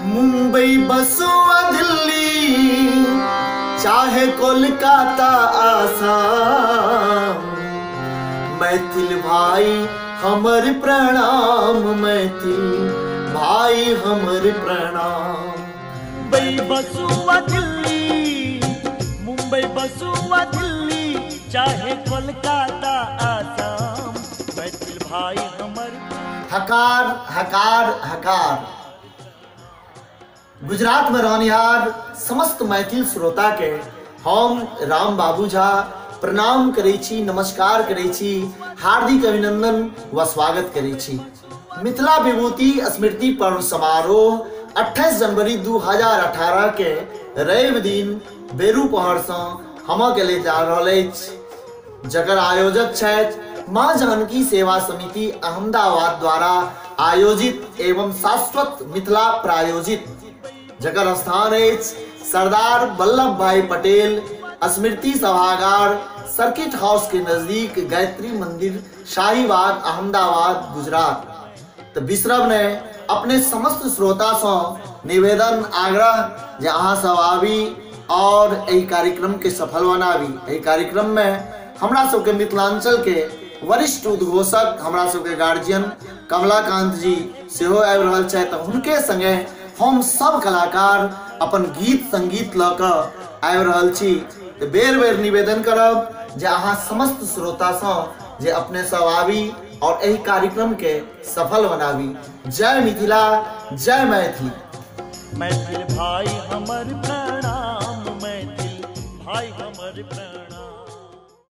मुंबई बसुआ दिल्ली चाहे कोलकाता आसाम, मैथिल भाई हमर प्रणाम, मैथिल भाई हमर प्रणाम। मुंबई बसुआ दिल्ली, मुंबई बसुआ दिल्ली चाहे कोलकाता आसाम, मैथिल भाई हमर। हकार हकार हकार। गुजरात में रहनिहार समस्त मैथिल श्रोता के हम राम बाबू झा प्रणाम करै छी, नमस्कार करै छी, हार्दिक अभिनंदन व स्वागत करै छी। मिथिला विभूति स्मृति पर्व समारोह 28 जनवरी 2018 के रवि दिन बेरू पहर से हम के ले जा रहल अछि, जकर आयोजक छथि माँ जानकी सेवा समिति अहमदाबाद द्वारा आयोजित एवं शाश्वत मिथिला प्रायोजित, जकर स्थान अछि सरदार वल्लभ भाई पटेल स्मृति सभागार, सर्किट हाउस के नजदीक गायत्री मंदिर, शाहीबाग, अहमदाबाद, गुजरात। तो बिसरब ने अपने समस्त श्रोता से निवेदन आग्रह जे अहाँ सब आबी और एहि कार्यक्रम के सफल बनाबी। एहि कार्यक्रम में हमरा सबके मिथिलांचल के वरिष्ठ उद्घोषक, हमरा सबके गार्जियन कमलाकांत जी सेहो आबि रहल छथि, तऽ हुनके संगे हम सब कलाकार अपन गीत संगीत लऽ कऽ आबि रहल छी। तऽ बेर बेर निवेदन करब जे अहाँ समस्त श्रोतासँ जे अपने सब आबी और एहि कार्यक्रम के सफल बनाबी। जय मिथिला, जय मैथिली। मैथिल भाई हमर प्रणाम, मैथिल भाई हमर प्रणाम।